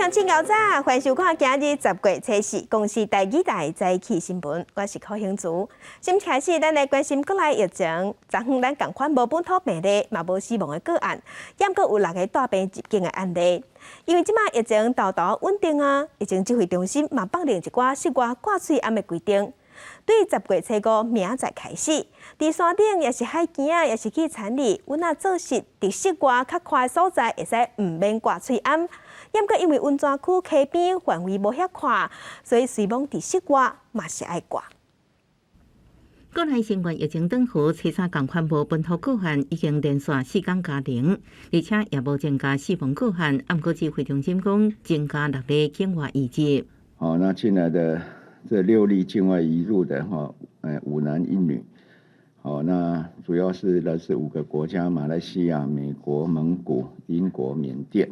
鄉親𠢕早，歡迎收看今日10月初四公視台語台早起新聞，我是柯興竹。先開始，咱來關心國內疫情。昨昏咱仝款無本土病例，嘛無死亡的個案，猶閣有六个帶病入境的案例。因為這擺疫情沓沓穩定啊，疫情指揮中心嘛放令一寡室外掛喙罨的規定。對10月初五明仔載開始，佇山頂抑是海墘仔，抑是去田裡，阮若做實佇室外較寬的所在，會使毋免掛喙罨。猶閣因為溫泉區溪邊範圍無遐闊，所以雖罔佇室外嘛是愛掛。國內新冠疫情轉好，初三仝款無本土個案已經連續4天加零，而且也無增加死亡個案。毋過指揮中心講增加六例境外移入。好，那進來的這六例境外移入的哈，五男一女。好，那主要是來自五個國家：馬來西亞、美國、蒙古、英國、緬甸。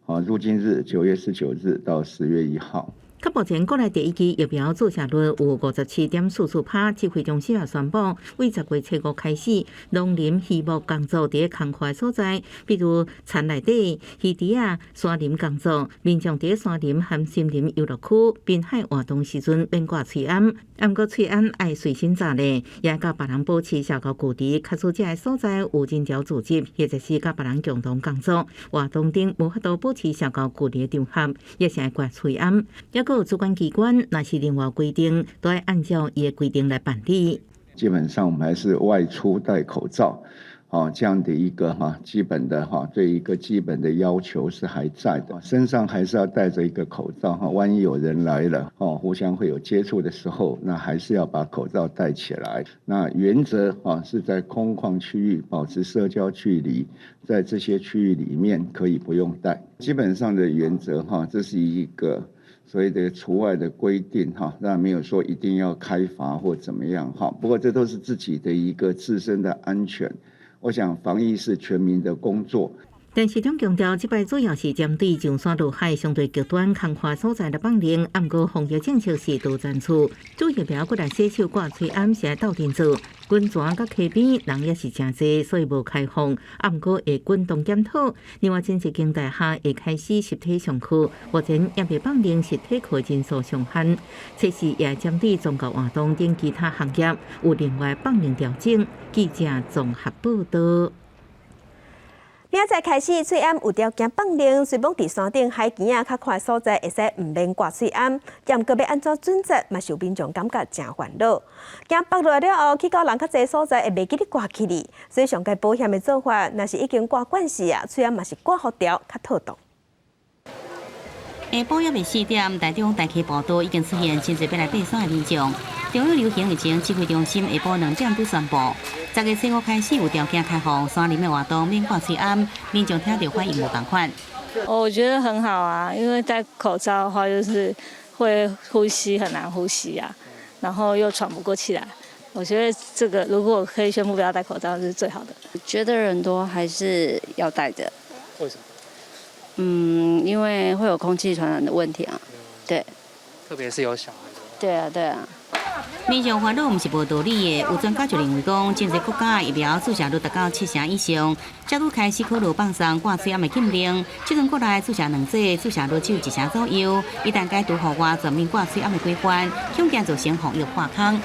好，入境日9月19日到10月1號。較目前國內第一劑疫苗注射率有57.44%，指揮中心也宣布，對10月初五開始，農林漁牧工作佇空曠所在，比如田內底、魚池仔、山林工作，民眾佇山林和森林遊樂區、濱海活動時陣免掛喙罨，毋過喙罨愛隨身紮咧，也佮別人保持社交距離，假使這个所在有人潮聚集，或者是佮別人共同工作活動中無法度保持社交距離的場合，也是愛掛喙罨。抑閣有主管機關，若是另外規定，都愛按照伊的規定來辦理。基本上，我們還是外出戴口罩，哦，這樣的一個哈基本的哈，這一個基本的要求是還在的。身上還是要戴着一個口罩哈，萬一有人來了，哦，互相會有接觸的時候，那還是要把口罩戴起來。那原則啊是在空曠區域保持社交距離，在這些區域裡面可以不用戴。基本上的原則哈，這是一個所謂的除外的規定哈，那沒有說一定要開罰或怎麼樣哈。不過這都是自己的一個自身的安全。我想防疫是全民的工作。陳時中強調，這擺主要是針對上山落海相對極端空曠所在來放令，毋過防疫政策是多層次。注疫苗過來洗手掛喙罨是愛鬥陣做，溫泉佮溪邊人也是誠濟，所以無開放。毋過會滾動檢討。另外，真濟間大學會開始實體上課，目前也未放令實體課人數上限。測試也針對宗教活動等其他行業有另外放令調整。記者綜合報道。明仔載開始，喙罨有條件放令，雖罔佇山頂海墘仔較寬所在會使毋免掛喙罨，毋過欲按怎準則，嘛是有民眾感覺誠煩惱。驚縛落來了後，去到人較濟所在會袂記得掛起來，所以上蓋保險的做法，若是已經掛慣勢啊，喙罨嘛是掛予牢較妥當。下晡猶未4點，台中大溪步道已經出現真濟欲來爬山的民眾。中央流行疫情指揮中心下晡2點拄宣布，10月初五開始有條件開放山林的活動免掛喙罨，民眾聽著反應無仝款。我覺得很好啊，因為戴口罩的話，就是會呼吸很難呼吸啊，然後又喘不過氣來。我覺得這個如果可以宣布不要戴口罩是最好的。覺得人多還是要戴的。為什麼？嗯，因為會有空氣傳染的問題啊。對。特別是有小孩的。對啊，對啊。民眾煩惱毋是無道理的，有專家就認為講，真濟國家疫苗注射率達到7成以上，才拄開始考慮放鬆掛喙罨的禁令。這陣國內注射兩劑，注射率只有1成左右。一旦解除戶外全面掛喙罨的規範，恐驚造成防疫破空。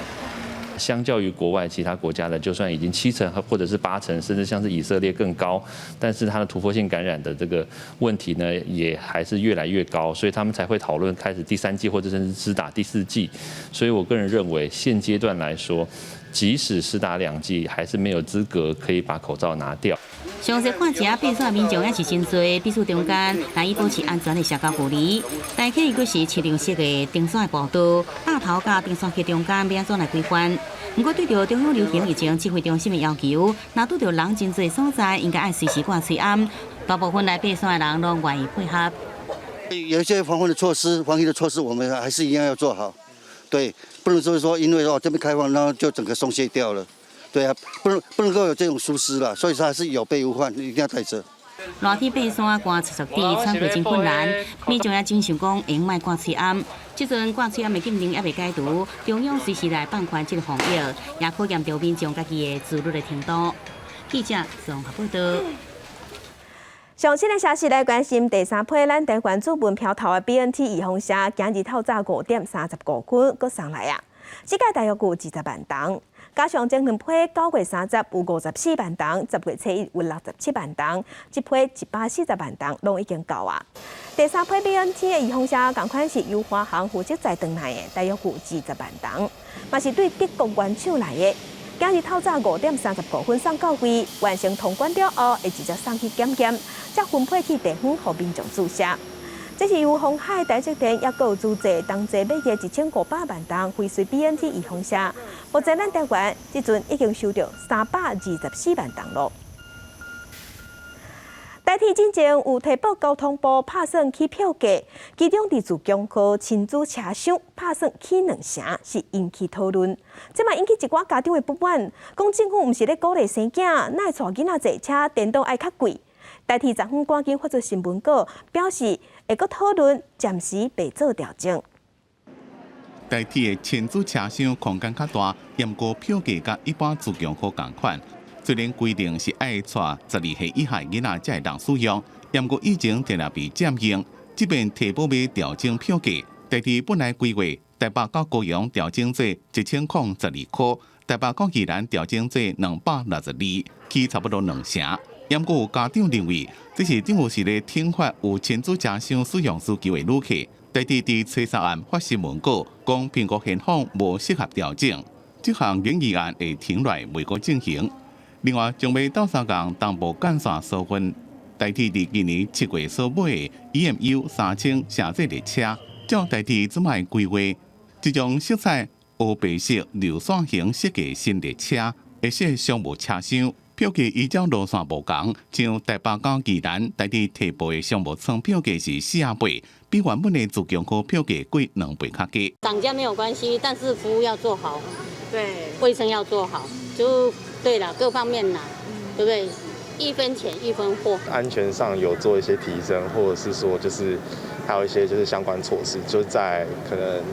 相較於國外其他國家的，就算已經7成或者是8成，甚至像是以色列更高，但是它的突破性感染的這個問題呢，也還是越來越高，所以他們才會討論開始第三劑或者甚至施打第四劑。所以我個人認為，現階段來說，即使施打兩劑，還是沒有資格可以把口罩拿掉。詳細看這爬山民眾也是真濟，彼此中間難以保持安全的社交距離。台北閣是市場式的登山步道，大頭佮登山客中間欲按怎來規範？毋過對著中央流行疫情指揮中心的要求，若拄著人真濟所在，應該愛隨時掛喙罨。大部分來爬山的人攏願意配合。有一些防範的措施、防疫的措施，我們還是一樣要做好。對，不能說說因為哦這邊開放，然後就整個鬆懈掉了。對啊，不能夠有這種疏失啦，所以說還是有備無患，一定要戴著。熱天爬山，寒溼溼滴，喘氣真困難。民眾也真想講，會用莫掛喙罨。這陣掛喙罨的禁令猶未解除，中央隨時來放寬這個防疫，也考驗著民眾家己的自律的程度。記者綜合報道。上新的消息來關心，第三批咱台灣主文飄頭的 BNT 預防射，今日透早5點35分閣送來啊！這屆大約有20萬筒，加上前兩批9月30有54萬筒，10月初一有67萬筒，這批140萬筒攏已經夠啊！第三批 BNT 的預防射，仝款是由華航負責載轉來的，大約有20萬筒，嘛是對德國原廠來的。今日透早5點35分送到位，完成通關了後，會直接送去檢驗，才分配去地方予民眾注射。這是由鴻海、台積電抑閣有資助同齊買的1500萬筒輝瑞 BNT 預防射。目前咱台灣這陣已經收到324萬筒囉。台鐵進前有提報交通部拍算起票價，其中佇自強號親子車廂拍算起2成，是引起討論。這嘛引起一寡家長的不滿，講政府毋是咧鼓勵生囝，哪會帶囡仔坐車，顛倒愛較貴。台鐵昨昏趕緊發出新聞稿，表示會閣討論，暫時袂做調整。台鐵的親子車廂空間較大，毋過票價佮一般自強號仝款。雖然規定是愛帶12歲以下囡仔才會當使用，毋過以前定定被佔用。這遍提報欲調整票價，台鐵本來規劃台北到高雄調整做1022塊，台北到宜蘭調整做262，起差不多2成。毋過有家長認為，這是政府是咧懲罰有親子車廂使用需求的旅客。台鐵佇初三暗發新聞稿，講評估現況無適合調整，這項研議案會停落來袂閣進行。另外，將欲鬥相共東部幹線疏運，台鐵佇今年7月所買的 EMU 3000城際列車，照台鐵這擺規劃，這種色彩烏白色流線型設計新列車，會設商務車廂，票價依照路線無仝，像台北到宜蘭，台鐵提報的商務艙票價是48，比原本的自強號票價貴2倍較低。漲價沒有關係，但是服務要做好，對，衛生要做好，就對啦，各方面啦，對不對？一分錢一分貨。安全上有做一些提升，或者是說就是還有一些就是相關措施，就在可能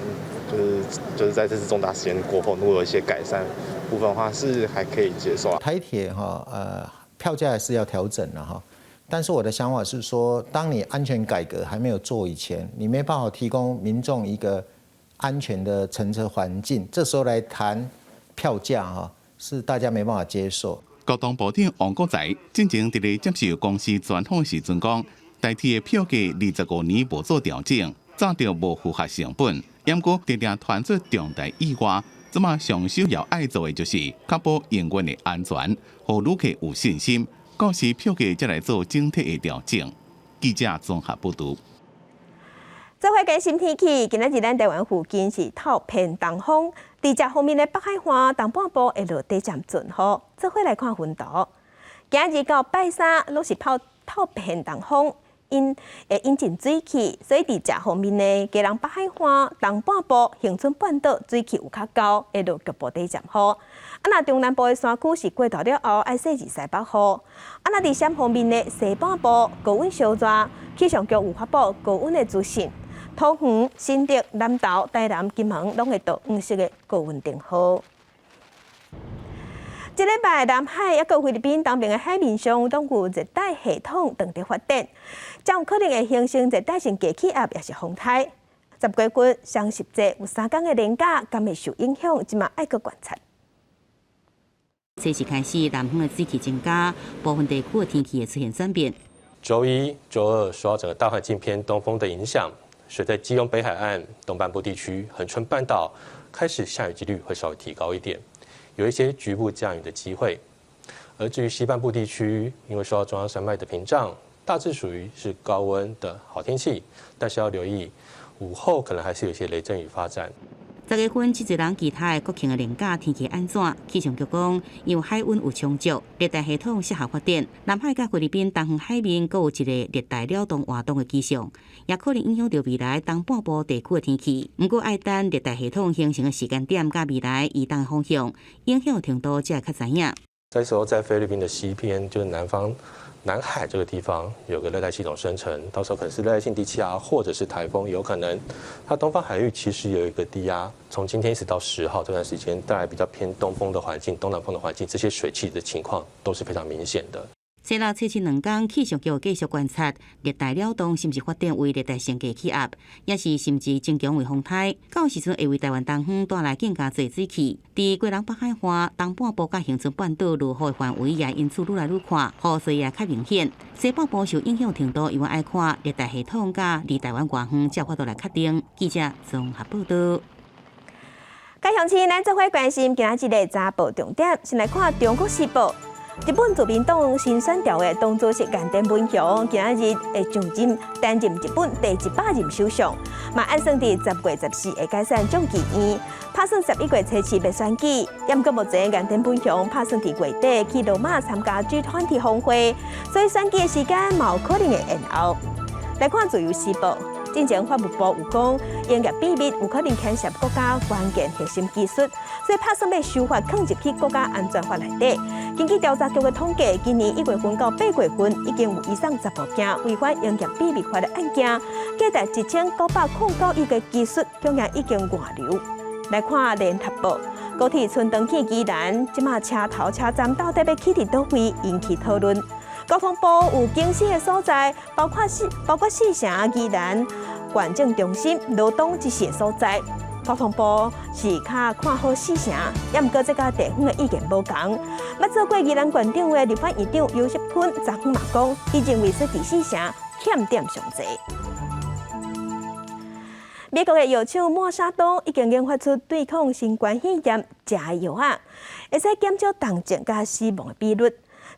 就是在這次重大事件過後，如果有一些改善部分的話，是還可以接受。台鐵哈票價還是要調整了哈，但是我的想法是說，當你安全改革還沒有做以前，你沒辦法提供民眾一個安全的乘車環境，這時候來談票價哈，是大家沒辦法接受。交通部長王國材進前佇咧接受公視專訪時陣講，台鐵的票價25年無做調整，早就無符合成本。毋過定定傳出重大意外，這馬上首要愛做的就是確保營運的安全，予旅客有信心，到時票價才來做整體的調整。記者綜合報導。做伙關心天氣，今仔日咱台灣附近是透偏東風，佇這方面的北海岸東半部會落短暫陣雨。做伙來看雲圖，今日到拜三攏是透透偏東風，因會引進水汽，所以佇這方面呢，基隆北海岸東半部、恆春半島水汽有較高，會落局部短暫雨。啊，若中南部的山區是過晝了後愛細緻西北雨。啊，若佇陝方面的西半部高溫燒熱，氣象局有發布高溫的資訊。桃園、新竹、南投、台南、金門攏會到黃色的高溫燈號。這禮拜南海抑閣菲律賓東邊的海面上，攏有熱帶系統正佇發展，將有可能會形成熱帶性低氣壓，抑是風颱。10月份雙十節有3工的連假，敢會受影響？這馬愛閣觀察。這時開始，南方的水汽增加，部分地區的天氣會出現轉變。周一、周二受到整個大環境偏東風的影響。所以在基隆北海岸、東半部地區、恆春半島開始下雨幾率會稍微提高一點，有一些局部降雨的機會。而至於西半部地區，因為受到中央山脈的屏障，大致屬於是高溫的好天氣，但是要留意午後可能還是有一些雷陣雨發展。10月份這濟人其他的國慶的連假天氣按怎？氣象局講，因為海溫有充足，熱帶系統適合發展。南海佮菲律賓東方海面閣有一个熱帶擾動活動的跡象，也可能影響著未來東半部地區的天氣。毋過愛等熱帶系統形成的時間點佮未來移動的方向，影響程度才會較知影。這時候在菲律賓的西邊，就是南方南海這個地方有個熱帶系統生成，到時候可能是熱帶性低氣壓或者是颱風，有可能。它東方海域其實有一個低壓，從今天一直到10號這段時間帶來比較偏東風的環境、東南風的環境，這些水汽的情況都是非常明顯的。初六、初七兩工，氣象局繼續觀察熱帶擾動是毋是發展為熱帶性低氣壓，抑是甚至增強為風颱。到時陣會為台灣東方帶來更加濟水汽。佇基隆北海岸、東半部佮恆春半島落雨的範圍也因此愈來愈闊，雨勢也較明顯。西北部受影響程度，猶原愛看熱帶系統佮離台灣偌遠，才有法度來確定。記者綜合報道。各位鄉親，咱做伙關心今仔日的早報重點，先來看《中國時報》。日本自民黨新選調的黨主席岸田文雄，今仔日會上任擔任日本第100任首相，嘛按算佇10月14會解散眾議院，拍算11月初七欲選舉。毋過目前岸田文雄拍算佇月底去羅馬參加 G20 峰會，所以選舉的時間嘛有可能會延後。來看《自由時報》。進前法務部有講，營業秘密有可能牽涉國家關鍵核心技術，所以拍算欲修法放入去國家安全法內底。根據調查局的統計，今年1月份到8月份已經有以上15件違反營業秘密法的案件，價值1909億的技術，恐驚已經外流。來看聯合報，高鐵春登去宜蘭，這馬車頭車站到底欲起佇佗位，引起討論。交通部有更新的所在，包括四城、宜蘭、縣政中心、羅東這些所在。交通部是較看好四城，也毋過這佮地方的意見無仝。捌做過宜蘭縣長的立法院長游錫堃，昨昏嘛講，伊認為說佇四城欠點上濟。美國的藥廠默沙東已經研發出對抗新冠肺炎食的藥仔，會使減少重症佮死亡的比率。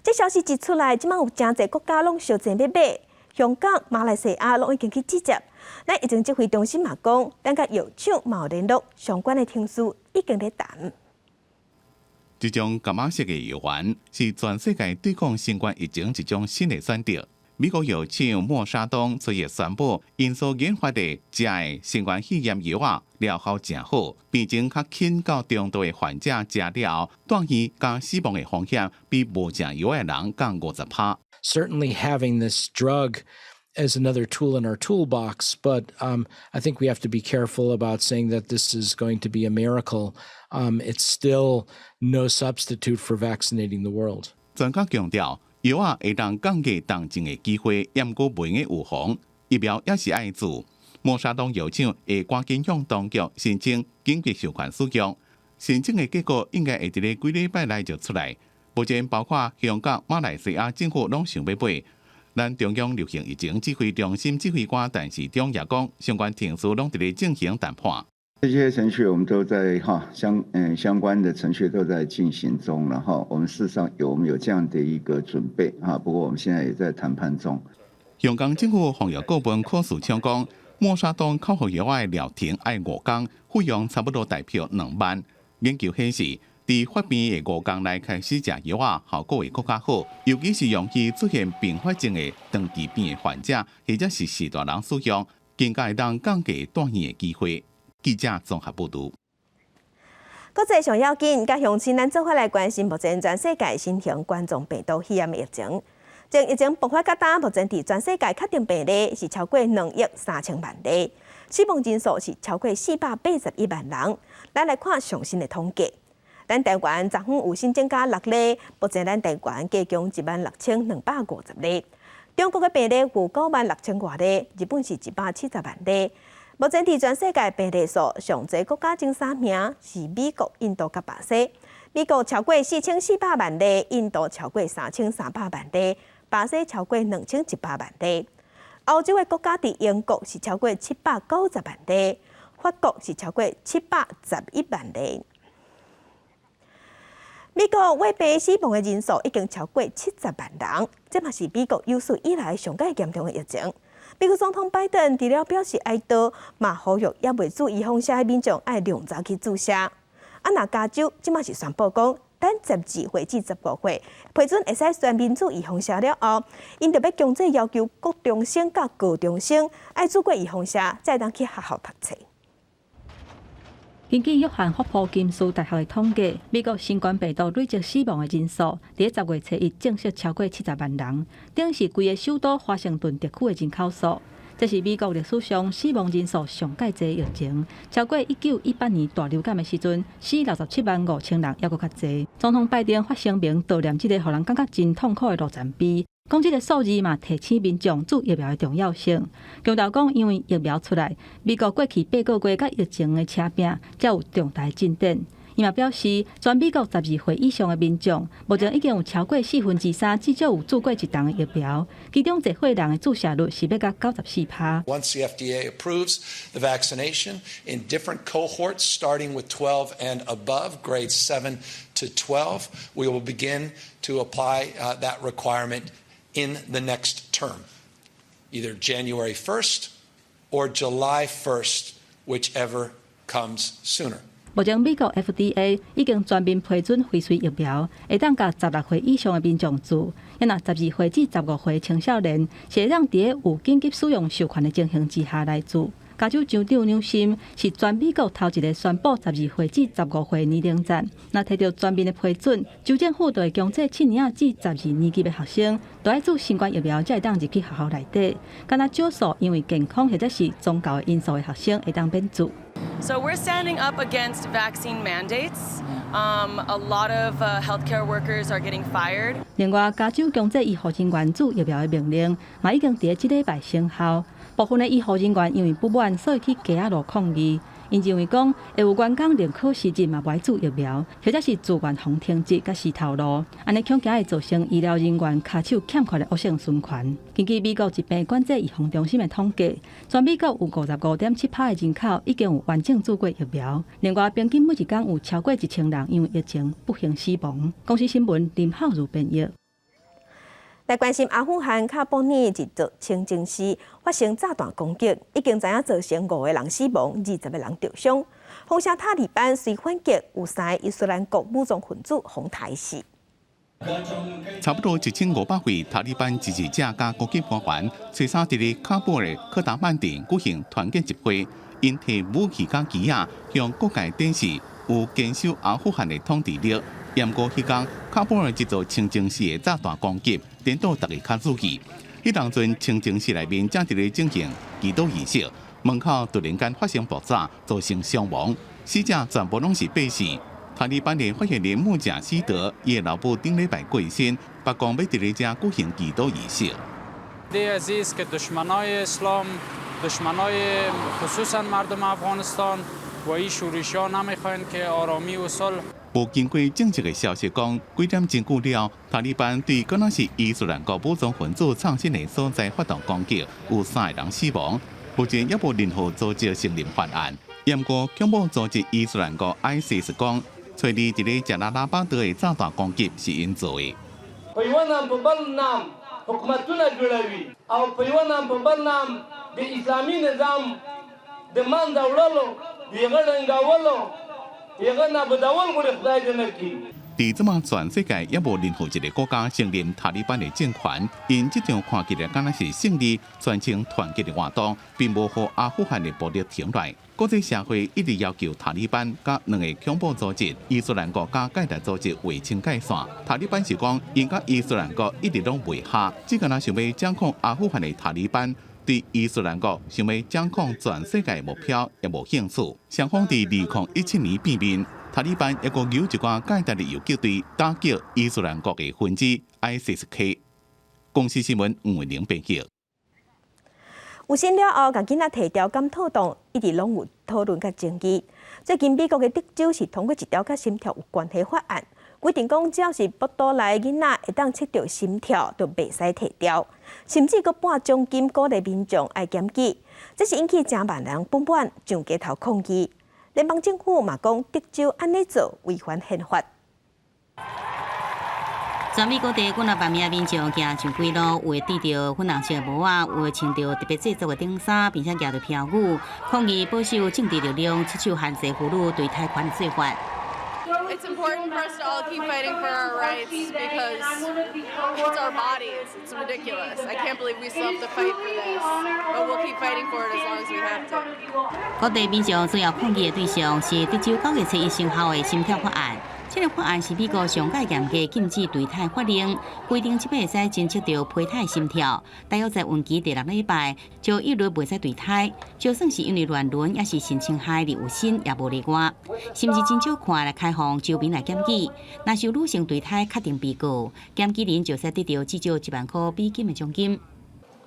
這消息一出來，這馬有誠濟國家攏相爭欲買，香港、馬來西亞攏已經去置接。咱疫情指揮中心嘛講，咱佮藥廠嘛有聯絡，相關的程序已經咧談。這種感冒式的藥丸是全世界對抗新冠疫情一種新的選擇。美國藥廠默沙東昨日宣布，𪜶所研發的食的新冠肺炎藥仔療效誠好，病情較輕到中度的患者食了後，住院佮死亡的風險比無食藥的人降50%。 Certainly having this drug as another tool in our toolbox, but I think we have to be careful about saying that this is going to be a miracle. It's still no substitute for vaccinating the world. 專家強調，藥仔會當降低重症的機會，毋過袂用預防疫苗也是愛注。默沙東藥廠會趕緊向當局申請緊急授權使用，申請的結果應該會佇咧幾禮拜內就出來。目前包括香港、馬來西亞政府攏想欲買。咱中央流行疫情指揮中心指揮官陳時中也講，相關程序攏佇咧進行談判。這些程序我們都在哈相關的程序都在進行中，然後我們事實上有我們有這樣的一個準備啊，不過我們現在也在談判中。香港政府防疫顧問柯士昌講，默沙東口服藥的療程愛5工，費用差不多台票2萬。研究顯示，佇發病的5工內開始食藥仔，效果會閣較好，尤其是容易出現併發症的長期病的患者，或者是序大人使用，更加會當降低住院的機會。記者綜合報導。國際上要緊，佮鄉親咱做伙來關心目前全世界新型冠狀病毒肺炎疫情。從疫情爆發到今，目前佇全世界確定病例是超過2億3千萬例，死亡人數是超過481萬人。咱來看上新的統計，咱台灣昨昏有新增加六例，目前咱台灣加強16,250例。中國的病例有9萬6千外例，日本是170萬例。目前佇全世界病例數上濟國家前三名是美國、印度佮巴西。美國超過4400萬例，印度超過3300萬例，巴西超過2100萬例。歐洲的國家佇英國是超過790萬例，法國是超過711萬例。美國患病死亡的人數已經超過70萬人，這嘛是美國有史以來上蓋嚴重的疫情。美國總統拜登除了表示哀悼，嘛呼籲猶未注預防射的民眾愛量早去注射。啊，若加州這馬是宣布講，等12歲至15歲批准會使全民注預防射了後，𪜶就欲強制要求國中生佮高中生愛注過預防射，才會當去學校讀冊。根據約翰霍普金斯大學的統計，美國新冠病毒累計死亡的人數，佇10月初一正式超過70萬人，等於是規个首都華盛頓特區的人口數。這是美國歷史上死亡人數上蓋濟疫情，超過1918年大流感的時陣，死67萬5千人，猶閣較濟。總統拜登發聲明悼念這個予人感覺真痛苦的路程碑，講這個數字嘛提醒民眾注疫苗的重要性。強調講，因為疫苗出來，美國過去8個月佮疫情的車拚才有重大進展。伊嘛表示，全美國12歲以上的民眾，目前已經有超過3/4至少有注過一針的疫苗，其中濟歲人的注射率是欲到94%。 Once the FDA approves the vaccination in different cohorts, starting with 12 and above, grades 7 to 12, we will begin to apply that requirement in the next term, either January 1st or July 1st, whichever comes sooner. 目前美國 FDA 已經全面批准輝瑞疫苗，會當共16歲以上的民眾注。啊若12歲至15歲青少年，是會當佇有緊急使用授權的情形之下來注。加州州長紐森是全美國頭一个宣布12歲至15歲年齡層，若提著全面的批准，州政府就會強制七年仔至12年級的學生，都愛注新冠疫苗，才會當入去學校內底。敢若少數因為健康或者是宗教的因素的學生會當免注。 So we're standing up against vaccine mandates. A lot of healthcare workers are getting fired. 另外，加州強制醫護人員注疫苗的命令，嘛已經佇這禮拜生效。部分的醫護人員因為不滿，所以去街仔路抗議。𪜶認為講，會有員工寧可辭職嘛，無愛注疫苗，或者是自願予停職佮辭頭路，按呢恐驚會造成醫療人員跤手欠缺的惡性循環。根據美國疾病管制預防中心的統計，全美國有55.7%的人口已經有完整注過疫苗。另外，平均每一工有超過1000人因為疫情不幸死亡。公視新聞林浩如編譯。來關心阿富汗喀布爾一座清真寺發生炸彈攻擊，已經知影造成五個人死亡，20個人著傷。封殺塔利班隨反擊，有三個伊斯蘭國武裝分子予刣死。差不多1500位塔利班支持者佮高級官員，初三佇咧喀布爾科達曼鎮舉行團結集會，𪜶提武器佮旗仔，向各界展示有堅守阿富汗的統治力。毋過彼工，喀布爾這座清真寺的炸彈攻擊，顛倒大家較注意。彼當陣清真寺內面正佇咧進行祈禱儀式，門口突然間發生爆炸，造成傷亡，死者全部攏是百姓。塔利班的發言人穆賈希德伊老母頂禮拜過身，白講欲佇咧遮舉行祈禱儀式。 دشمنای خصوصا مردم افغانستان و این شورشیان نمیخواین که آرامی و صلح 無經過證實的消息講，幾點鐘久了，塔利班對敢若是伊斯蘭國武裝分子藏身的所在發動攻擊，有三個人死亡。目前猶無任何組織承認犯案。毋過恐怖組織伊斯蘭國 ISIS 講，初二佇咧賈拉拉巴德的炸彈攻擊是𪜶做的。 په یو نام په بل نام حکومتونه جوړوي او په یو نام په بل نام د اسلامي نظام د منځه وړلو د هغه ړنګولو هغه نابودول غواړي خدای دې نه کړي。佇這馬全世界猶無任何一个國家承認塔利班的政權，𪜶這場看起來敢若是勝利、全程團結的活動，並無予阿富汗的暴力停落來。國際社會一直要求塔利班佮兩个恐怖組織伊斯蘭國佮蓋達組織劃清界線。塔利班是講，𪜶佮伊斯蘭國一直攏袂合，只敢若想欲掌控阿富汗的塔利班，對伊斯蘭國想欲掌控全世界目標也無興趣。雙方佇2017年變面。塔利班猶閣有一寡蓋達的游擊隊打擊伊斯蘭國的分子 ISIS-K。公視新聞吳偉玲編輯。有生了後，共囡仔提牢敢妥當，一直攏有討論佮爭議。最近美國的德州是通過一條佮心跳有關係法案，規定講只要是腹肚內囡仔會當測著心跳，就袂使提牢，甚至閣判獎金鼓勵民眾愛檢舉。這是引起誠萬人不滿，上街頭抗議。聯邦政府嘛講，德州按呢做違反憲法。全美各地幾若萬名民眾行上街路，有的戴著粉紅色的帽仔，有的穿著特別製作的頂衫，並且舉著標語，抗議保守政治力量出手限制婦女對胎權的做法。 It's important for us to all keep fighting for our rights because it's our bodies. It's ridiculous. I can't believe we still have to fight for this, but we'll keep fighting for it as long as we have to. 各地民眾主要抗議的對象是德州9月初一生效的心跳法案。這个法案是美國上蓋嚴格禁止墮胎法令，規定這擺會使偵測著胚胎心跳，大約在孕期第六禮拜就一律袂使墮胎，就算是因為亂倫，抑是性侵害而有身也無例外。甚至真少看來開放州民來檢舉，若是有女性墮胎確定被告，檢舉人就使得著至少1萬箍美金的獎金。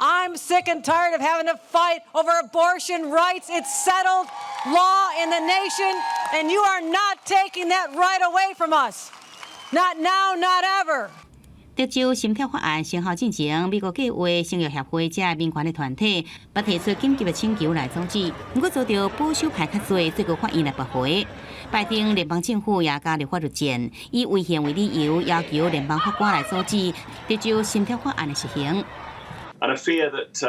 I'm sick and tired of having to fight over abortion rights. It's settled law in the nation, and you are not taking that right away from us. Not now, not ever. 德州心跳法案生效進前，美國計劃生育協會這民權的團體，捌提出緊急的請求來阻止，毋過遭著保守派較濟，最高法院來駁回。拜登聯邦政府也加入法律戰，以違憲為理由，要求聯邦法官來阻止德州心跳法案的實行。 And a fear that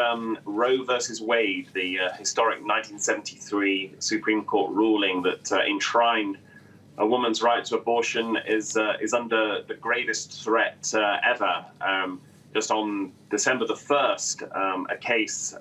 Roe versus Wade, the historic 1973 Supreme Court ruling that enshrined a woman's right to abortion, is under the gravest threat ever. Just on December the 1st, a case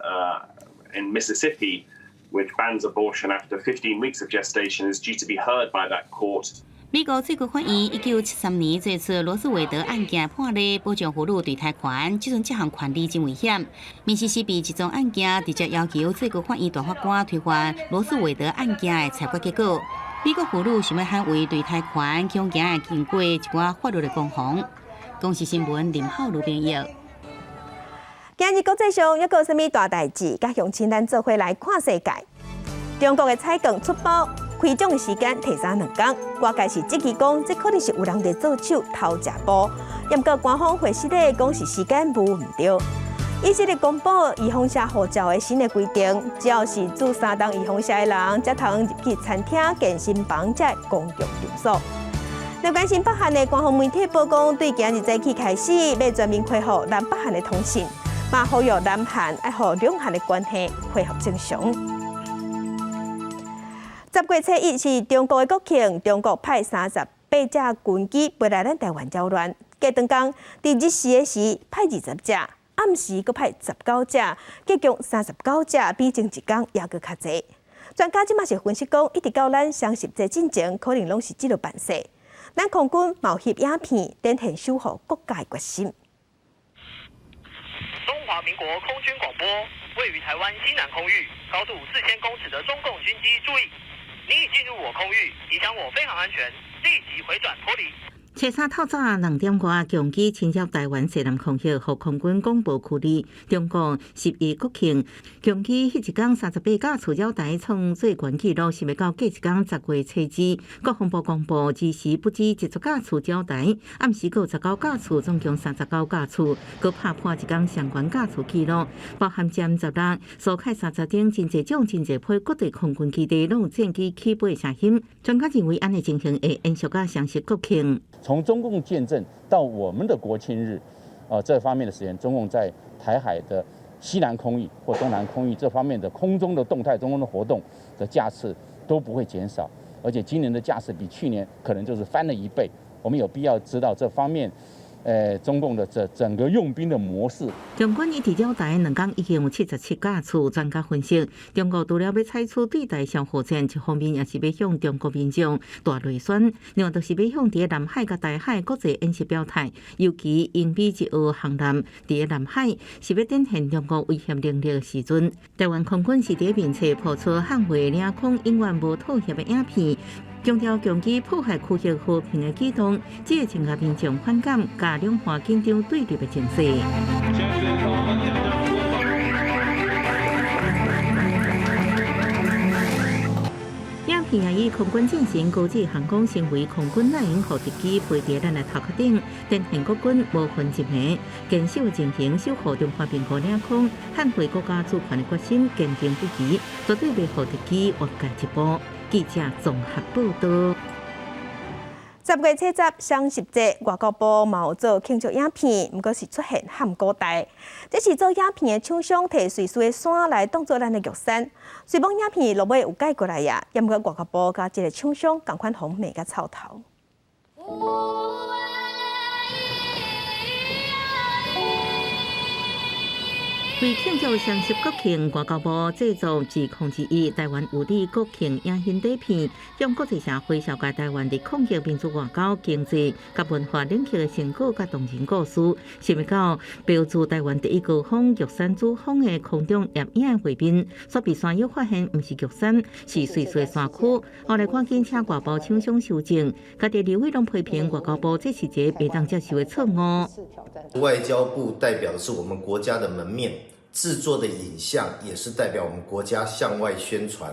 in Mississippi which bans abortion after 15 weeks of gestation is due to be heard by that court. 美國最高法院1973年做出羅訴韋德案件判例，保障婦女墮胎權，這陣這項權利真危險。密西西比一宗案件直接要求最高法院大法官推翻羅訴韋德案件的裁決結果。美國婦女想欲捍衛墮胎權，恐驚會經過一寡法律的攻防。公視新聞林浩如編譯。今日國際上猶閣有啥物大代誌？佮鄉親咱做伙來看世界。中國的採購出包開獎的時間提早2工，外界是質疑講，這可能是有人佇做手偷食步。毋過官方回釋咧講是時間無毋對。以色列公布預防射護照的新的規定，只要是注三針預防射的人，才通入去餐廳、健身房這公共場所。來關心北韓的官方媒體報講，對今日早起開始，欲全面恢復南北韓的通信，嘛呼籲南韓愛予兩韓的關係恢復正常。10月初1是中國的國慶，中國派38架軍機飛來咱台灣擾亂。隔轉工，佇日時的時派20隻，暗時閣派19隻，結共39隻，比前一工猶閣較濟。專家這馬是分析講，一直到咱雙十節進前，可能攏是這個辦勢。咱空軍嘛翕影片，展現守護國家的決心。中華民國空軍廣播，位於台灣西南空域，高度4000公尺的中共軍機，注意，你已進入我空域，影響我飛航安全，立即回轉脫離。初三透早2點外，強機侵入台灣西南空域，予空軍廣播區裡。中國十一國慶，強機彼一工38架次繞台創最懸紀錄，是欲到隔一工10月初2，國防部公布，日時不止10架次繞台，暗時閣有19架次，總共39架次，閣拍破一工相關架次紀錄，包含殲十六、蘇開三十等真濟種、真濟批各地空軍基地攏有戰機起飛聲音。專家認為，按呢情形會延續到雙十國慶。從中共建政到我們的國慶日，啊，這方面的時間，中共在台海的西南空域或東南空域這方面的空中的動態、空中的活動的架次都不會減少，而且今年的架次比去年可能就是翻了一倍。我們有必要知道這方面。中共的這整個用兵的模式。中軍一直繞台2工已經有77架次。專家分析，中國除了欲採取對台消耗戰，一方面也是欲向中國民眾大內宣，另外就是欲向佇南海佮台海國際演習表態，尤其英美一號航艦佇南海是欲展現中國威脅能力的時陣。台灣空軍是佇面冊拋出捍衛領空永遠無妥協的影片。強調強機破壞區域和平的舉動，只會增加民眾反感，佮兩岸緊張對立的情勢。影片也以空軍進行高級航空成為空軍內用予敵機飛佇咱的頭殼頂，展現國軍無分陣營，堅守的情形，守護中華民國領空，捍衛國家主權的決心堅定不移，絕對袂予敵機越界一步。記者綜合報導。10月初十雙十節，外交部嘛有做慶祝影片，毋過是出現譀古代。這是做影片的廠商提瑞士的山來當做咱的玉山，雖罔影片落尾有改過來呀，毋過外交部佮這个廠商仝款予罵甲臭頭。為慶祝雙十國慶，外交部製作2021台灣有你國慶影音短片，向國際社會紹介台灣佇抗疫、民主外交、經濟佮文化領域的成果佮動人故事。想欲到標註台灣第一高峰玉山主峰的空中攝影畫面，煞被山友發現毋是玉山，是瑞士的山區。後來趕緊請外交廠商修正，家己立委攏批評外交部這是一个袂當接受的錯誤。外交部代表的是我們國家的門面。製作的影像也是代表我們國家向外宣傳，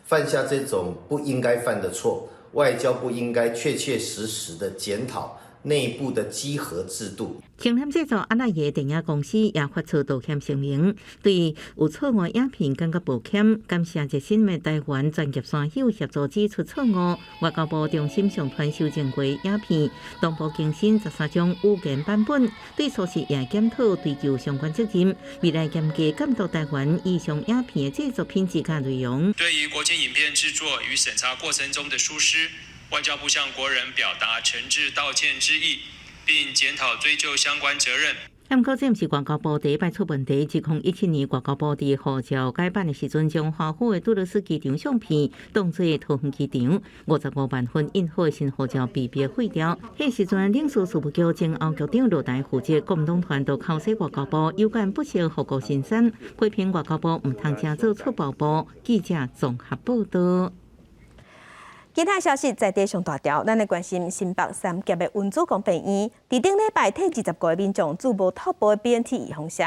犯下這種不應該犯的錯，外交部應該確確實實的檢討內部的稽核制度。承擔製作阿那亞電影公司也發出道歉聲明，對有錯誤影片感覺抱歉，感謝熱心的台灣專業山友協助指出錯誤。外交部中心上傳修正過影片，同步更新13種語言版本，對疏失也檢討追究相關責任。未來嚴格監督台灣以上影片的製作品質佮內容。對於國慶影片製作與審查過程中的疏失，外交部向國人表達誠摯道歉之意，並檢討追究相關責任。毋過，這毋是外交部第一擺出問題。2017年，外交部佇護照改版的時陣，將華府的杜勒斯機場相片當做桃園機場，55萬份印好的新護照被迫廢掉。彼時陣，領事事務局前後局長落台負責，國民黨團就口說外交部有關不惜護國神山，批評外交部毋通成做出包部。記者綜合報道。其他消息在地上大條，咱來關心新北三峽的溫主公病院，佇頂禮拜替20個民眾注無透步的 BNT 預防射。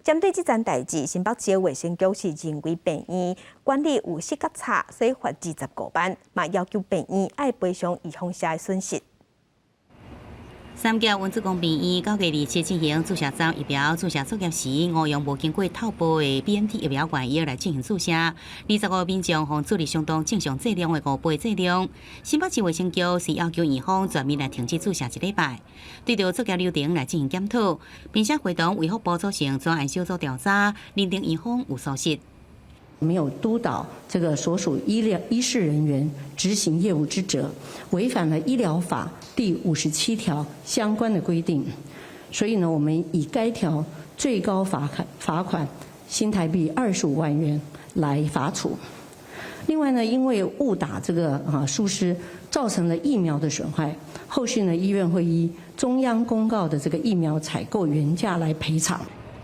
針對這件代誌，新北市衛生局是認為病院管理有失較差，所以罰25萬，嘛要求病院愛賠償預防射的損失。三峽溫主公病院9月27進行注射站疫苗注射作業時，誤用無經過透步的 BNT 疫苗原液來進行注射。25個民眾予注入相當正常劑量的5倍劑量。新北市衛生局是要求院方全面來停止注射一禮拜，對著作業流程來進行檢討，並且會同衛福部組成專案小組調查，認定院方有疏失。沒有督導這個所屬醫療醫事人員執行業務之責，違反了醫療法第57條相關的規定，所以呢，我們以該條最高罰款新台幣25萬元來罰處。另外呢，因為誤打這個啊疏失，造成了疫苗的損壞，後續呢，醫院會依中央公告的這個疫苗採購原價來賠償。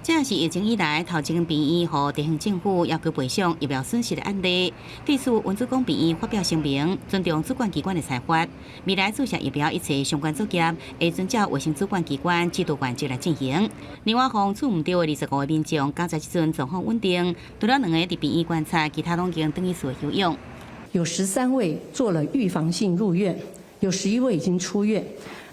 這是疫情以來頭一間病院予地方政府要求賠償疫苗損失的案例。對此，溫主公病院發表聲明，尊重主管機關的裁決。未來注射疫苗一切相關作業，會遵照衛生主管機關指導原則來進行。另外，予注毋著的25個民眾，剛才這陣狀況穩定，除了兩个佇病院觀察，其他攏已經轉去宿休養。有13位做了預防性入院，有11位已經出院。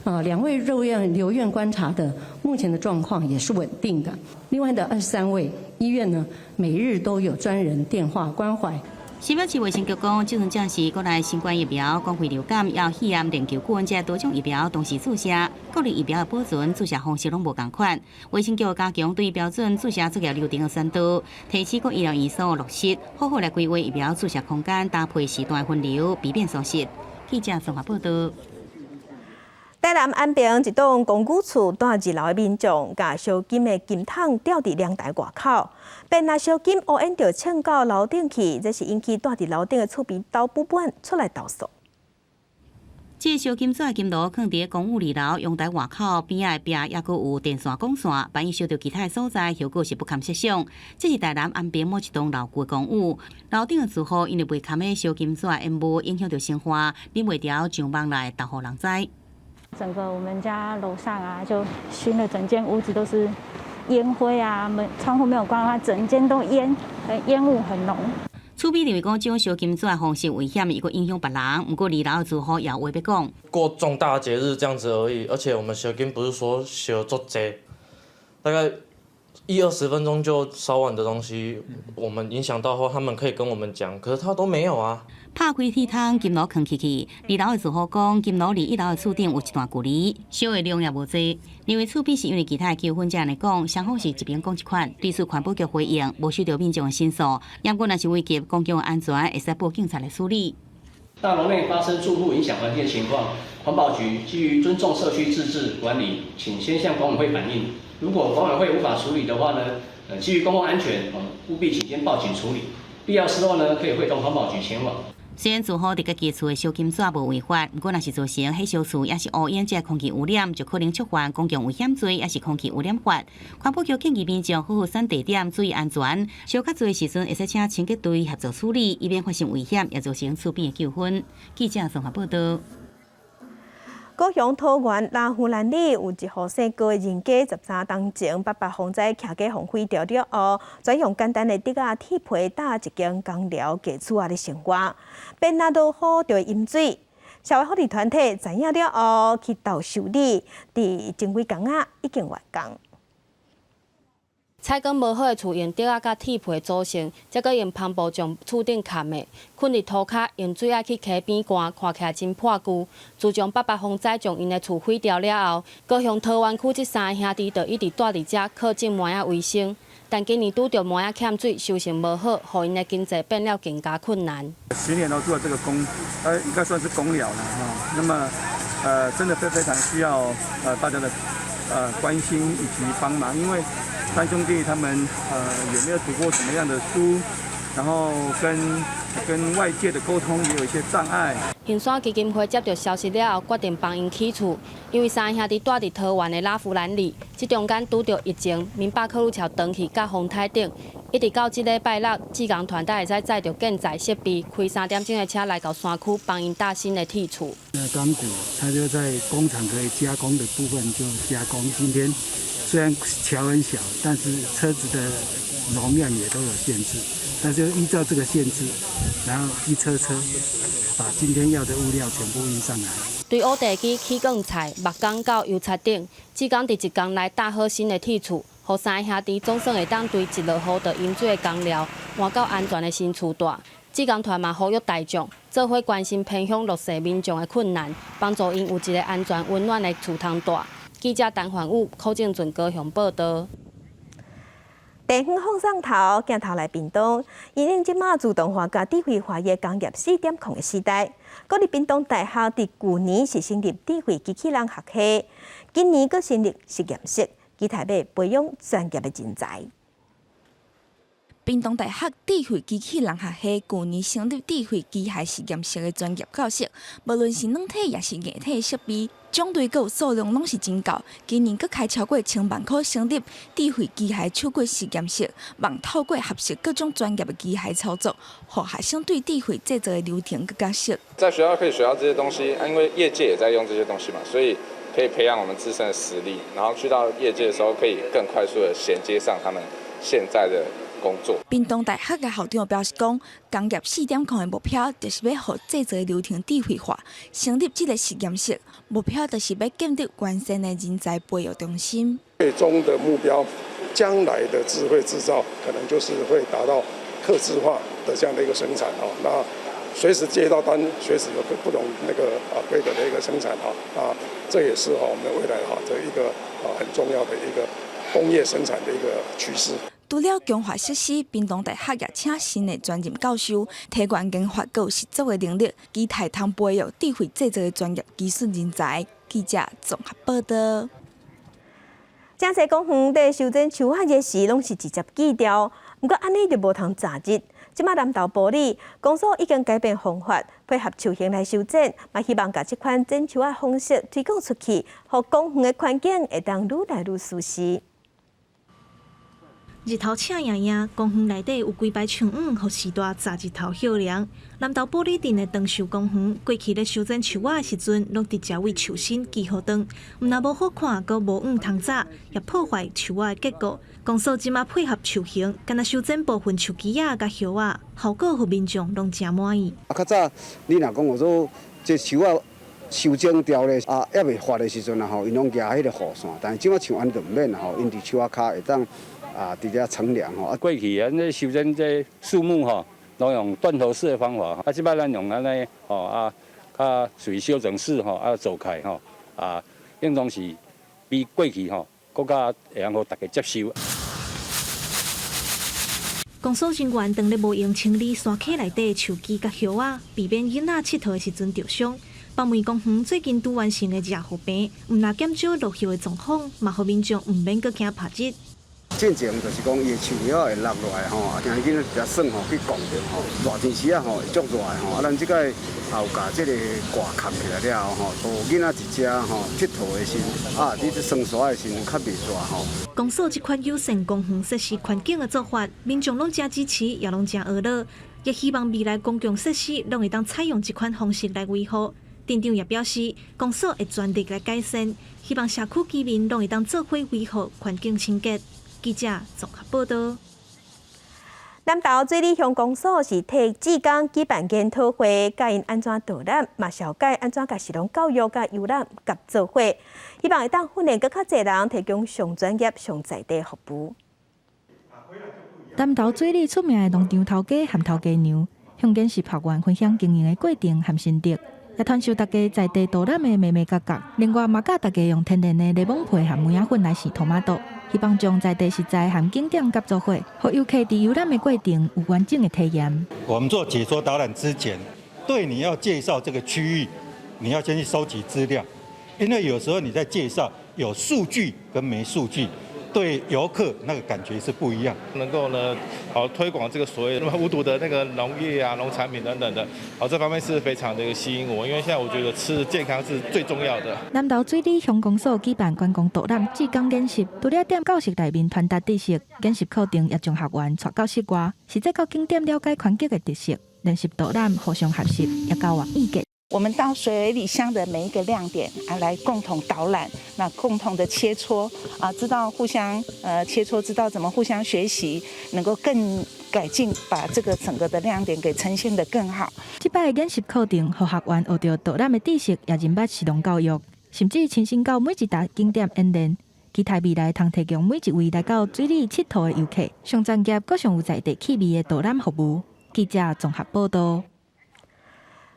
啊，2位入院留院觀察的，目前的狀況也是穩定的。另外的23位醫院呢，每日都有專人電話關懷。新北市衛生局講，這陣正是國內新冠疫苗、公費流感、還有肺炎鏈球菌這多種疫苗同時注射，各類疫苗的保存、注射方式攏無仝款。衛生局加強對標準注射作業流程的宣導，提醒各醫療院所落實好好來規劃疫苗注射空間，搭配時段分流，避免疏失。記者綜合報道。台南安平一棟公寓厝蹛二樓的民眾，共燒金的金桶吊佇涼台外口，變若燒金烏煙就衝到樓頂去，這是引起蹛佇樓頂的厝邊兜主管出來投訴。這個燒金紙的金爐囥佇公寓二樓陽台外口邊仔的壁，猶閣有電線管線，萬一燒著其他的所在，後果是不堪設想。這是台南安平某一棟老舊公寓，樓頂的住戶因為袂堪彼燒金紙的煙霧影響著生活，忍袂牢上網來投予人知。整個我們家樓上啊，就燻了整間屋子都是煙灰啊，門窗戶沒有關的話，整間都煙，煙霧很濃。厝邊認為講，這種燒金紙的方式危險，又閣影響別人。毋過二樓的住戶也有話欲講。過重大節日這樣子而已，而且我們燒金不是說燒足濟，大概一二十分鐘就燒完的東西，我們影響到的話，他們可以跟我們講，可是他都沒有啊。拍開鐵窗，金爐囥起去。二樓的住戶講，金爐離一樓的厝頂有一段距離，燒的量也無濟。認為厝邊是因為其他的糾紛，才按呢講，雙方是一邊講一款。對此，環保局回應，無收到民眾的申訴，毋過若是危及公共安全，會使報警察來處理。大樓內發生住戶影響環境的情況，環保局基於尊重社區自治管理，請先向管委會反映。如果管委會無法處理的話呢，基於公共安全，務必請先報警處理，必要時候呢，可以會同環保局前往。雖然住戶佇家己厝的燒金紙無違法，毋過若是造成火燒厝，抑是烏煙，這个空氣污染，就可能觸犯公共危險罪，抑是空氣污染法。環保局建議民眾好好選地點，注意安全。燒較濟的時陣，會使請清潔隊協助處理，以免發生危險，也造成厝邊的糾紛。記者綜合報道。高雄桃園拉夫蘭里有一戶姓郭的人家，13冬前八八風災徛家予毀掉了後，轉用簡單的竹仔鐵皮搭一間工寮過厝仔咧生活。變若落雨就會淹水，社會福利團體知影了後去鬥修理，佇前幾工仔已經完工。採光無好的厝用竹仔佮鐵皮組成，再閣用帆布將厝頂崁的，睏佇塗跤，用水愛去溪邊灌，看起來真破舊。自從八八風災將𪜶的厝毀掉了後，高雄桃園區這三个兄弟就一直蹛佇遮靠種麥仔為生。但今年拄著麥仔欠水，收成無好，予𪜶的經濟變了更加困難。 10年都做這個工，應該算是工寮了哈。那麼，真的非非常需要大家的關心以及幫忙，因為三兄弟他們也沒有讀過什麼樣的書，然後跟外界的溝通也有一些障礙。興山基金會接到消息了後，決定幫𪜶起厝，因為三兄弟蹛佇桃園的拉弗蘭里，這中間拄著疫情、明巴克魯橋斷去佮風颱等，一直到這禮拜六，志工團體會使載著建材設備，開3點鐘的車來到山區幫𪜶搭新的鐵厝。那鋼骨，它就在工廠可以加工的部分就加工。今天雖然橋很小，但是車子的容量也都有限制，但是依照這個限制，然後一車車把今天要的物料全部運上來。對挖地基、起鋼材、木工到油漆等，志工佇一工內搭好新的鐵厝，予三兄弟總算會當對一落雨就淹水的工寮換到安全的新厝蹛。志工團嘛呼籲大眾，做伙關心偏鄉弱勢民眾的困難，幫助𪜶有一个安全溫暖的厝通蹛。記者陳焕武、柯正俊高雄報道。地方放送頭鏡頭來屏東，因應這馬自動化佮智慧化的工業4.0的時代，國立屏東大學佇舊年是成立智慧機器人學系，今年閣成立實驗室，期待欲培養專業的人才。屏東大學智慧機器人學系舊年成立智慧機械實驗室的專業教室，無論是軟體抑是硬體設備，種類閣有數量攏是真夠。今年閣開超過千萬箍成立智慧機械手骨實驗室，望透過學習各種專業的機械操作，予學生對智慧製造的流程閣較熟。在學校可以學到這些東西，因為業界也在用這些東西嘛，所以可以培養我們自身的實力，然後去到業界的時候，可以更快速的銜接上他們現在的工作。屏東大學的校長表示講，工業4.0的目標就是欲予製造的流程智慧化，成立這个實驗室，目標就是欲建立完善的人才培育中心。最終的目標，將來的智慧製造可能就是會達到客製化的這樣的一個生產哦。那隨時接到單，隨時有不同那個規格的一個生產哈啊，這也是我們未來哈的一個很重要的一個工業生產的一個趨勢。除了強化設施，屏東大學也請新的專任教授，提懸研發閣有實作的能力，期待通培育智慧製造的專業技術人才。記者綜合報道。真濟公園佇修剪樹仔的時，攏是直接鋸掉，毋過按呢就無通鍘日。這馬南投埔里公所已經改變方法，配合樹形來修剪，嘛希望共這款剪樹仔方式推廣出去，予公園的環境會當愈來愈舒適。日頭赤炎炎，公園內底有幾排長椅，予序大鍘日頭歇涼。南投埔里鎮的長壽公園，過去咧修剪樹仔的時陣，攏直接對樹身鋸予長，毋但無好看，閣無椅通紮，也破壞樹仔的結構。公所這馬配合樹形，干焦修剪部分樹枝仔佮葉仔，效果予民眾攏誠滿意。啊，較早你若講有做這樹仔修剪掉咧，啊，猶未發的時陣啊吼，𪜶攏舉彼個雨傘，但是這馬像按呢就毋免啦吼，𪜶佇樹仔跤會當啊，佇遮乘涼吼。啊，過去啊，那修剪這樹木吼，攏用斷頭式的方法，啊，這擺咱用按呢吼啊，較屬於修整式吼，啊做開吼，啊，應當是比過去吼，閣較會用予大家接受。公所人員當咧無閒清理山溪內底樹枝佮葉仔，避免囡仔𨑨迌的時陣著傷。北門公園最近拄完成的遮護棚，毋但減少落葉的狀況，嘛予民眾毋免閣驚曬日。進前就是講伊的樹葉會落落來吼，啊，驚囡仔直耍吼去摃著吼。熱天時啊吼會足熱的吼，啊，咱這個也有共這个蓋崁起來了後吼，予囡仔佇遮吼𨑨迌的時，啊，佇這耍沙的時較袂熱吼。公所這款友善公園設施環境的做法，民眾攏誠支持，也攏誠呵咾，也希望未來公共設施攏會當採用這款方式來維護。鎮長也表示，公所會全力來改善，希望社區居民攏會當做伙維護環境清潔。記者綜合報道。南投水里鄉公所是替志工舉辦研討會，教𪜶按怎導覽，嘛紹介按怎共食農教育佮遊覽合做伙，希望會當訓練閣較濟人，提供上專業、上在地服務。南投水里出名的農場頭家和頭家娘，向見習學員分享經營的過程和心得，也傳授大家在地導覽的眉眉角角。另外，嘛教大家用天然的檸檬皮和梅仔粉來糝塗馬豆，希望將在地食材和景點合做伙，予遊客佇遊覽的過程有完整的體驗。我們做解說導覽之前，對你要介紹這個區域，你要先去收集資料，因為有時候你在介紹有數據跟沒數據，對遊客那個感覺是不一樣。能夠呢，好推廣這個所謂的無毒的那個農業啊、農產品等等的，好這方面是非常的一個吸引我，因為現在我覺得吃健康是最重要的。南投水里鄉公所舉辦觀光導覽志工研習，除了佇教室內面傳達知識，研習課程也將學員帶到室外，實際到景點了解環境的特色，練習導覽，互相學習，也交換意見。我們到水里鄉的每一個亮點啊，來共同導覽，那共同的切磋啊，知道互相切磋，知道怎麼互相學習，能夠更改進，把這個整個的亮點給呈現得更好。這擺的研習課程，予學員學著導覽的知識，也認捌食農教育，甚至親身到每一搭景點演練，期待未來通提供每一位來到水里𨑨迌的遊客，上專業、閣上有在地氣味的導覽服務。記者綜合報道。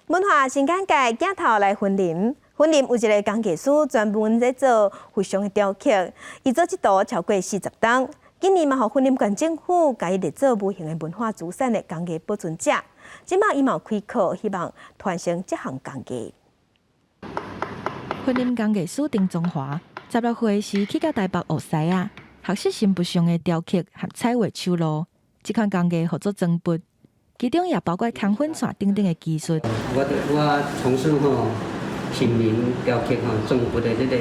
文化新簡介，鏡頭來雲林，雲林有一个工藝師專門在做佛像的雕刻，伊做這道超過40冬。今年嘛，予雲林縣政府共伊列做無形的文化資產的工藝保存者。這馬伊嘛有開課，希望傳承這項工藝。雲林工藝師丁宗華，16歲時去到台北學師仔，學習神佛像的雕刻和彩畫手路。這款工藝號做裝筆。其中也包括牽粉線等等的技術。我從事吼神明雕刻吼裝筆的這個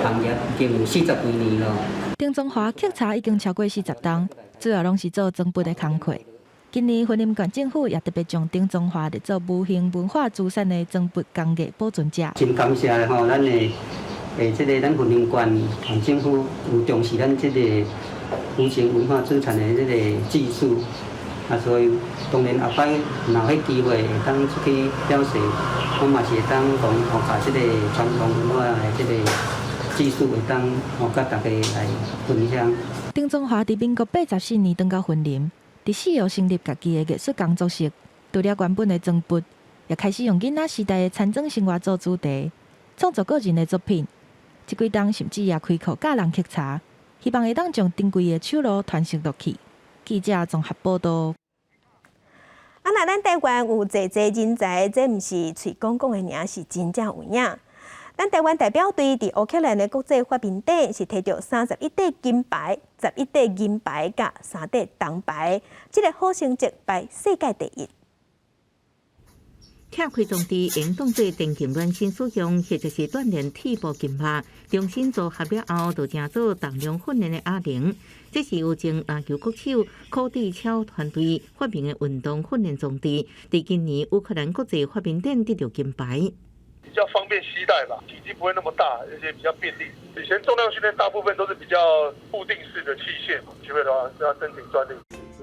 行業已經有40幾年咯。丁宗華刻茶已經超過40冬，主要攏是做裝筆的工課。今年雲林縣政府也特別將丁宗華列做無形文化資產的裝筆工藝保存者。真感謝吼，咱的這个咱雲林縣縣政府有重視咱這個無形文化資產的這個技術。啊，所以當然後擺若有彼機會會當出去表示，我嘛是會當講，予共這个傳統文化的這個技術會當予共大家來分享。丁宗華佇民國84年轉到雲林，佇四號成立家己的藝術工作室。除了原本的裝筆，也開始用囡仔時代的田莊生活做主題，創作個人的作品。這幾冬甚至也開課教人刻茶，希望會當將珍貴的手路傳承落去。記者綜合報道。啊，若咱台灣有濟濟人才，這毋是喙講講的爾，是真正有影。咱台灣代表隊佇烏克蘭的國際發明展是提著31塊金牌、11塊銀牌佮3塊銅牌，這个好成績排世界第一。拆開裝置會當做電競軟身使用，或者是鍛鍊腿部筋肉。重新組合了後，就成做重量訓練的啞鈴。這是由前籃球國手柯智超團隊發明的運動訓練裝置。佇今年烏克蘭國際發明展得著金牌。比較方便攜帶吧，體積不會那麼大，而且比較便利。以前重量訓練大部分都是比較固定式的器械嘛，機會的話要申請專利。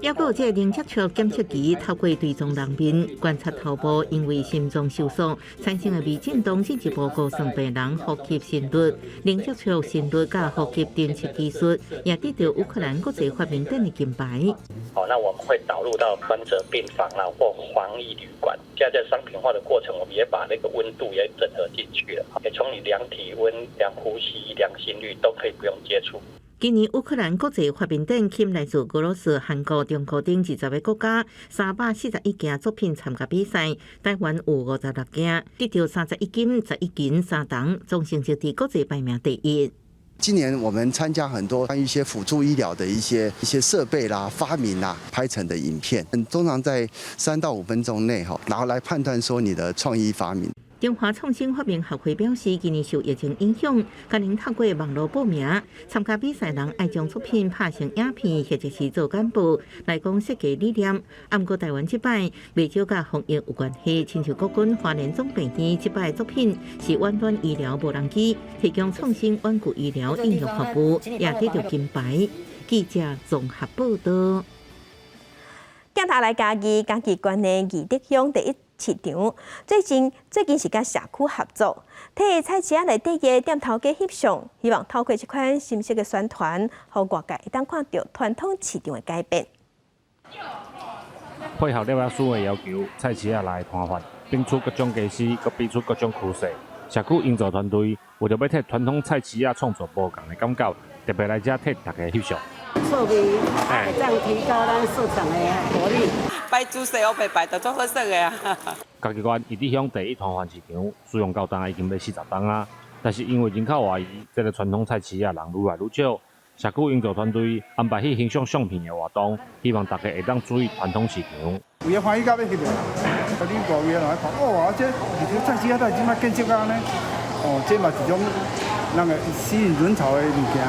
抑閣有這個零接觸檢測儀，透過追蹤人面觀察頭部，因為心臟收縮產生的微震動，進一步估算病人呼吸心率。零接觸心率佮呼吸偵測技術，也得著烏克蘭國際發明展的金牌。好，那我們會導入到專責病房啦，或防疫旅館。現在在商品化的過程，我們也把那個溫度也整合進去了，也從你量體溫、量呼吸、量心率都可以不用接觸。今年烏克蘭國際發明展吸引來自俄羅斯、韓國、中國等20個國家341件作品參加比賽，台灣有56件，得著31金、11銀、3銅，總成績佇國際排名第一。今年我們參加很多關於一些輔助醫療的一些設備啦、發明啦，拍成的影片，通常在3到5分鐘內哈，然後來判斷說你的創意發明。中華創新發明學會表示，今年受疫情影響，今年透過網路報名參加比賽人，愛將作品拍成影片或者是做簡報來講設計理念。啊，毋過台灣這擺袂少佮防疫有關係，親像國軍花蓮總病院這擺作品是遠端醫療無人機，提供創新遠距醫療應用服務，也得著金牌。記者綜合報道。鏡頭來嘉義，嘉義縣的義德鄉第一市場，最近是佮社區合作，替菜市仔內底的店頭家翕相，希望透過這款新式的宣傳，予外界會當看著傳統市場的改變。配合獵仔師的要求，菜市仔內攤販展出各種家私，閣比出各種趨勢。社區營造團隊為著欲替傳統菜市仔創造無仝的感覺，特別來遮替大家翕相。趣味，會當提高咱市場的活力。擺姿勢我袂擺得足好耍的啊！嘉義縣義德鄉第一攤販市場，使用到今已經欲40冬啊，但是因為人口外移，這個傳統菜市仔人愈來愈少。社區營造團隊安排去欣賞相片的活動，希望大家會當注意傳統市場。有的歡喜到欲翕的，啊，你外圍的人來看，哦，啊，這這菜市仔在這擺建設按呢，哦，這嘛是一種那個吸引人潮的物件。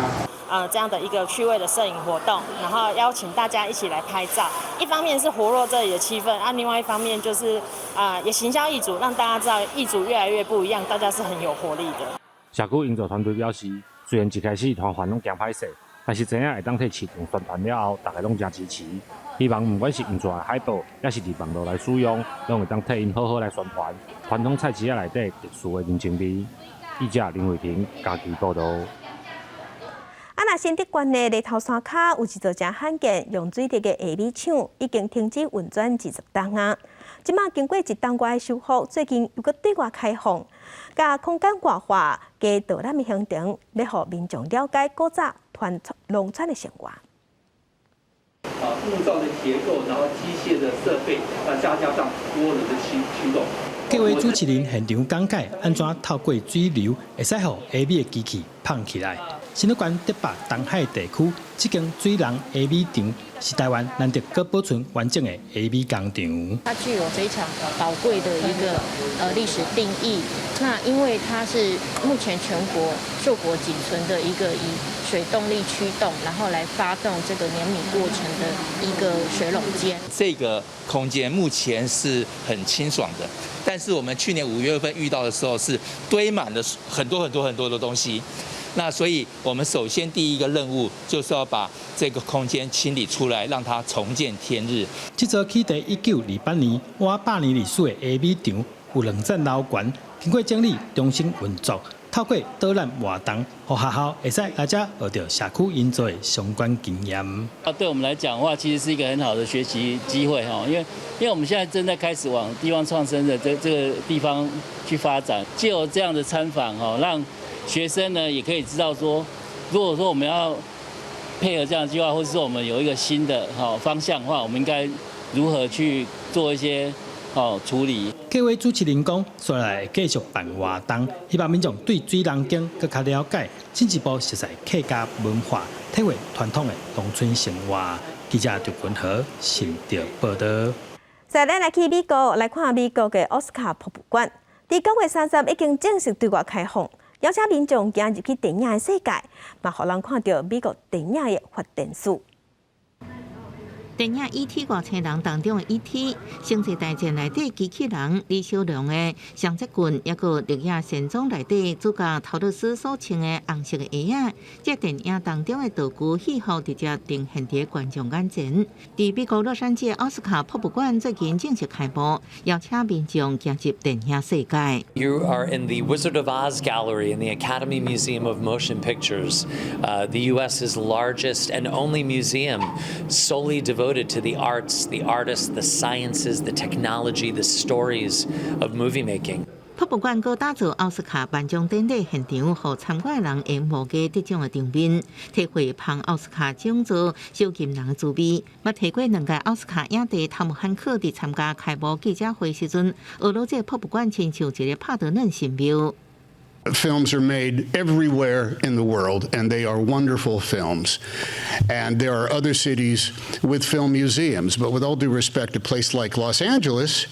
這樣的一個趣味的攝影活動，然後邀請大家一起來拍照。一方面是活絡這裡的氣氛，啊，另外一方面就是啊，也行銷義祖，讓大家知道義祖越來越不一樣，大家是很有活力的。社區營造團隊表示，雖然一開始攤販攏驚歹勢，但是知影會當替市場宣傳了後，大家攏誠支持。希望毋管是印出來海報，抑是佇網路來使用，攏會當替𪜶好好來宣傳傳統菜市仔內底特殊的人情味。記者林慧婷嘉義報導。啊，若新竹縣的犁頭山跤有一座誠罕見用水力的下米廠，已經停止運轉20冬啊。這馬經過一冬外的修復，最近又閣對外開放，共空間活化加導覽的行程，欲予民眾了解古早傳統農村的生活。啊，木造的結構，然後機械的設備，那再加上渦輪的驅動。計劃主持人現場講解，按怎透過水流會使予下米的機器膨起來。新竹縣竹北東海地區這間水人下米場是台灣難得閣保存完整的下米工場。它具有非常寶貴的一個歷史定義。那因為它是目前全國碩果僅存的一個以水動力驅動，然後來發動這個碾米過程的一個水礱間。這個空間目前是很清爽的，但是我們去年5月份遇到的時候是堆滿了很多很多很多的東西。那所以，我們首先第一個任務就是要把這個空間清理出來，讓它重見天日。這座起佇1928年，倚100年歷史的下米場，有兩層樓懸，經過整理，重新運作。透過導覽活動，予學校會使來遮學著社區營造的相關經驗。啊，對我們來講的話，其實是一個很好的學習機會哈，因為我們現在正在開始往地方創生的這個地方去發展，藉由這樣的參訪哈，讓學生呢也可以知道說，如果說我們要配合這樣的計劃，或者說我們有一個新的方向的話，我們應該如何去做一些處理。計劃主持人講，紲來會繼續辦活動，希望民眾對水人間閣較了解，進一步熟悉客家文化，體會傳統的農村生活。記者劉文和新竹報導。再來去美國來看美國的奧斯卡博物館，佇9月30已經正式對外開放，邀請民眾行入去電影的世界，嘛予人看著美國電影的發展史。電影《E.T. 外星人》當中的 E.T. 星際大戰內底機器人李小龍的雙節棍，抑閣綠野仙蹤內底主角桃樂絲所穿的紅色的鞋仔，這電影當中的道具戲服直接呈現佇觀眾眼前。佇美國洛杉磯奧斯卡博物館最近正式開幕，邀請民眾行入電影世界。 You are in the Wizard of Oz Gallery in the Academy Museum of Motion Pictures, the U.S.'s largest and only museum solely devoted to the arts, the artists, the sciences, the technology, the stories of movie making. 博物館閣打造奧斯卡頒獎典禮現場，予參觀的人會模擬得獎的場面，體會捧奧斯卡獎座賞金人的滋味。捌提過兩屆奧斯卡影帝湯姆漢克佇參加開幕記者會時陣，學著這個博物館親像一个帕德嫩神廟。Films are made everywhere in the world, and they are wonderful films. And there are other cities with film museums, but with all due respect, a place like Los Angeles,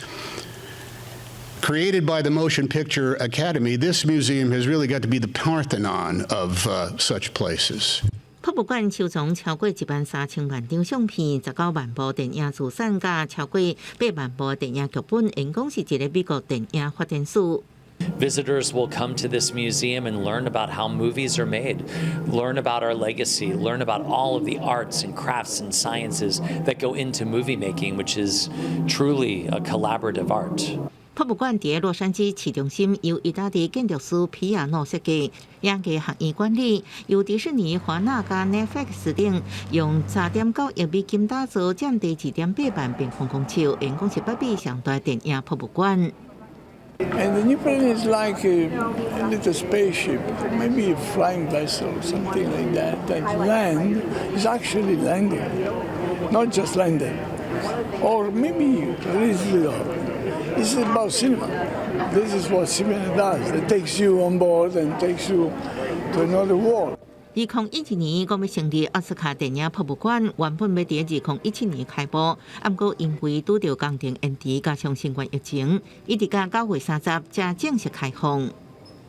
created by the Motion Picture Academy, this museum has really got to be the Parthenon of such places. 博物館收藏超過1萬3千萬張相片、19萬部電影資產，佮超過8萬部電影劇本，會講是一个美國電影發展史。 Visitors will come to this museum and learn about how movies are made, learn about our legacy, learn about all of the arts and crafts and sciences that go into movie making, which is truly a collaborative art. 博物館佇洛杉磯市中心，由意大利建築師皮亞諾設計，演藝學院管理，由迪士尼、華納佮 Netflix 等用3.9億美金打造，佔地2.8萬平方公尺，會講是北美上大電影博物館。 And the new president is like a little spaceship, maybe a flying vessel, something like that, that land is actually landing, not just landing, or maybe a little up. This is about cinema. This is what cinema does. It takes you on board and takes you to another world. 2012年，講欲成立奧斯卡電影博物館，原本欲佇2017年開幕，毋過因為拄著工程延遲，加上新冠疫情，一直到9月30才正式開放。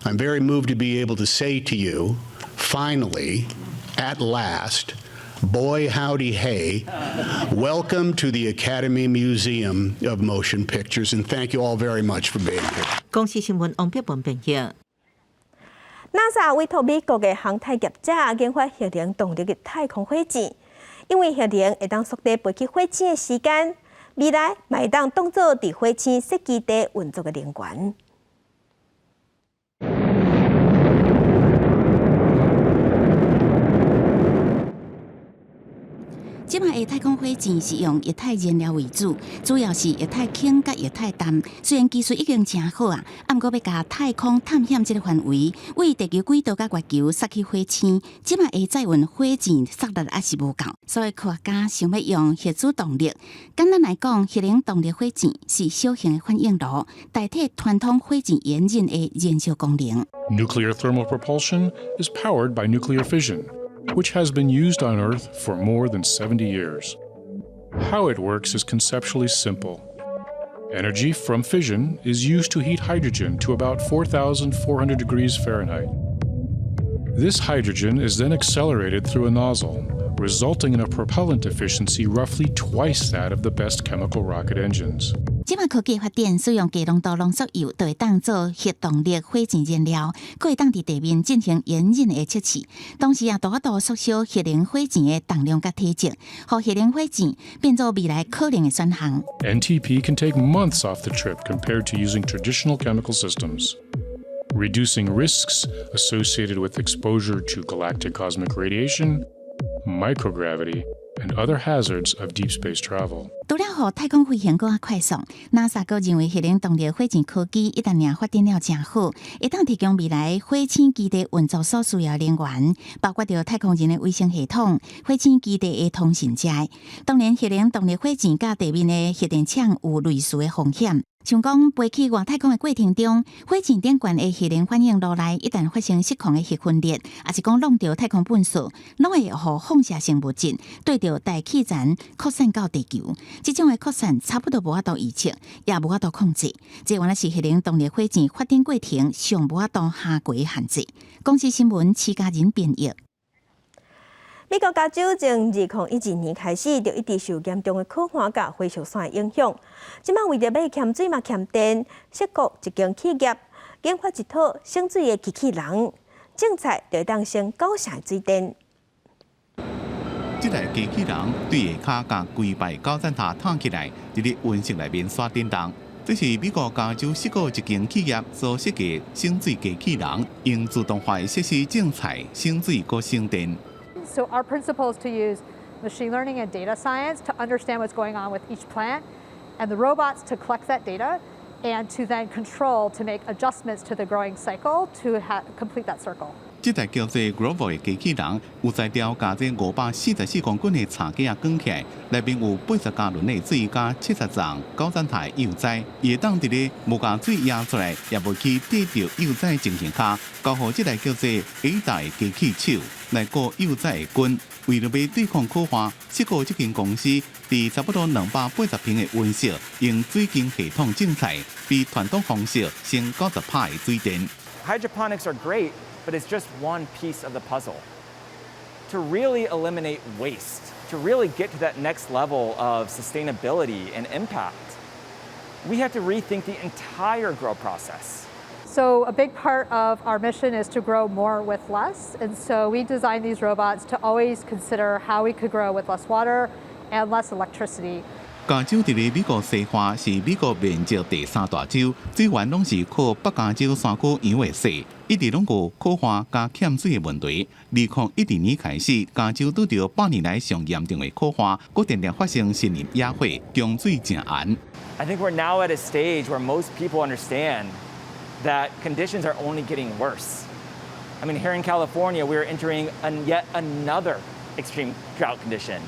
I'm very moved to be able to say to you, finally, at last, boy howdy hey, welcome to the Academy Museum of Motion Pictures, and thank you all very much for being here. 公視新聞王碧文編譯。 NASA 委託美國的航太業者研發核能動力的太空火箭，因為核能會當縮短飛去火星的時間，未來嘛會當當做佇火星設基地運作的能源。這擺的太空火箭是用液態燃料為主，主要是液態氫佮液態氮。雖然技術已經誠好啊，毋過欲共太空探險這个範圍，為地球軌道佮月球捒去火星，這擺的載運火箭速力猶是無夠，所以科學家想欲用核子動力。簡單來講，核能動力火箭是小型的反應爐，代替傳統火箭引擎的燃燒功能。 Nuclear thermal propulsion is powered by nuclear fission, which has been used on Earth for more than 70 years. How it works is conceptually simple. Energy from fission is used to heat hydrogen to about 4,400 degrees Fahrenheit. This hydrogen is then accelerated through a nozzle, resulting in a propellant efficiency roughly twice that of the best chemical rocket engines. 這擺科技發展，使用低濃度濃縮鈾，就會當做核動力火箭燃料，閣會當佇地面進行引擎的測試。同時也大幅縮小核能火箭的重量佮體積，予核能火箭變做未來可能的選項。 NTP can take months off the trip compared to using traditional chemical systems, reducing risks associated with exposure to galactic cosmic radiation, microgravity, and other hazards of deep space travel. 除了予太空飛行閣較快速，NASA 閣認為核能動力火箭科技一旦爾發展了誠好，會當提供未來火星基地運作所需要能源，包括著太空人的衛星系統、火星基地的通信這。當然，核能動力火箭佮地面的核電廠有類似的風險。像講飛去外太空的過程中，火箭頂懸的核能反應爐內一旦發生失控的核分裂，抑是講挵著太空糞埽，攏會予放射性物質對著大氣層擴散到地球。這種的擴散差不多無法度預測，也無法度控制。這原來是核能動力火箭發展過程上無法度跨過的限制。公視新聞徐家仁編譯。美國加州從2012年開始，就一直受嚴重的洘旱佮火燒山的影響。這擺為著欲儉水嘛儉電，矽谷一間企業研發一套省水的機器人，種菜就會當省9成水電。這台機器人對下跤共規排絞剪頭搛起來，佇咧溫室內面刷電動。這是美國加州矽谷一間企業所設計省水機器人，用自動化的設施種菜、省水閣省電。 So our principle is to use machine learning and data science to understand what's going on with each plant, and the robots to collect that data and to then control to make adjustments to the growing cycle to complete that circle. 這台叫做 Grobo 的機器人，有才調共這544公斤的柴架捲起來，內面有80加侖的水佮70鏨高贊塔幼崽，伊會當佇咧無共水壓出來，也無去綴著幼崽情形下，交予這台叫做 Ada 的機器手來顧幼崽的根。為著欲對抗苦旱，矽谷這間公司佇差不多280坪的溫室，用水耕系統種菜，比傳統方式省90%的水電。 Hydroponics are great, but it's just one piece of the puzzle. To really eliminate waste, to really get to that next level of sustainability and impact, we have to rethink the entire grow process. So a big part of our mission is to grow more with less. And so we designed these robots to always consider how we could grow with less water and less electricity. 加州佇咧美國西岸是美國面積第三大州，水源攏是靠北加州山區養的水，一直攏有苦旱佮欠水的問題。2012年開始，加州拄著百年來上嚴重的苦旱，閣定定發生森林野火，供水誠絚。 I think we're now at a stage where most people understand that conditions are only getting worse. I mean, here in California, we are entering yet another extreme drought condition.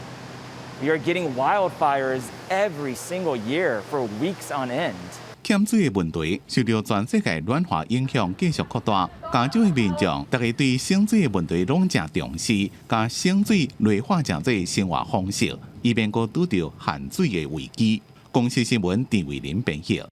We are getting wildfires every single year for weeks on end. 欠水的問題受著全世界暖化影響繼續擴大，加州的民眾逐家對省水的問題攏誠重視，共省水內化成做生活方式，以免閣拄著限水的危機。公視新聞陳慧琳編譯。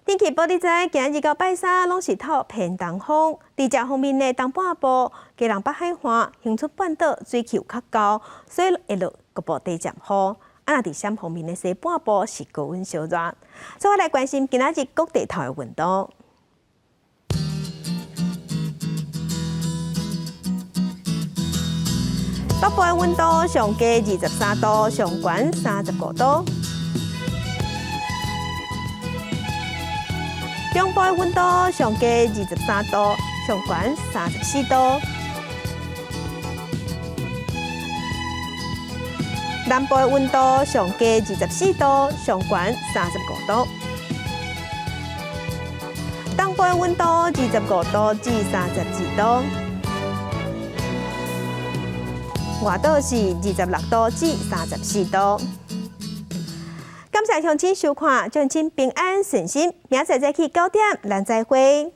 天氣報你知，今日到拜三攏是透偏東風。佇這方面呢，東半部、基隆北海岸、恒春半島水氣有較高，所以會落局部短暫雨。啊，若佇陝方面的西半部是高溫燒熱。所以來關心今仔日各地頭的溫度。北部的溫度上低23度，上懸35度。中部的溫度上低23度，上懸34度。南部的溫度上低24度，上懸35度。東部的溫度25度至32度。外島是26度至34度。感謝鄉親收看，祝親平安順心，明仔載早起9點，咱再會。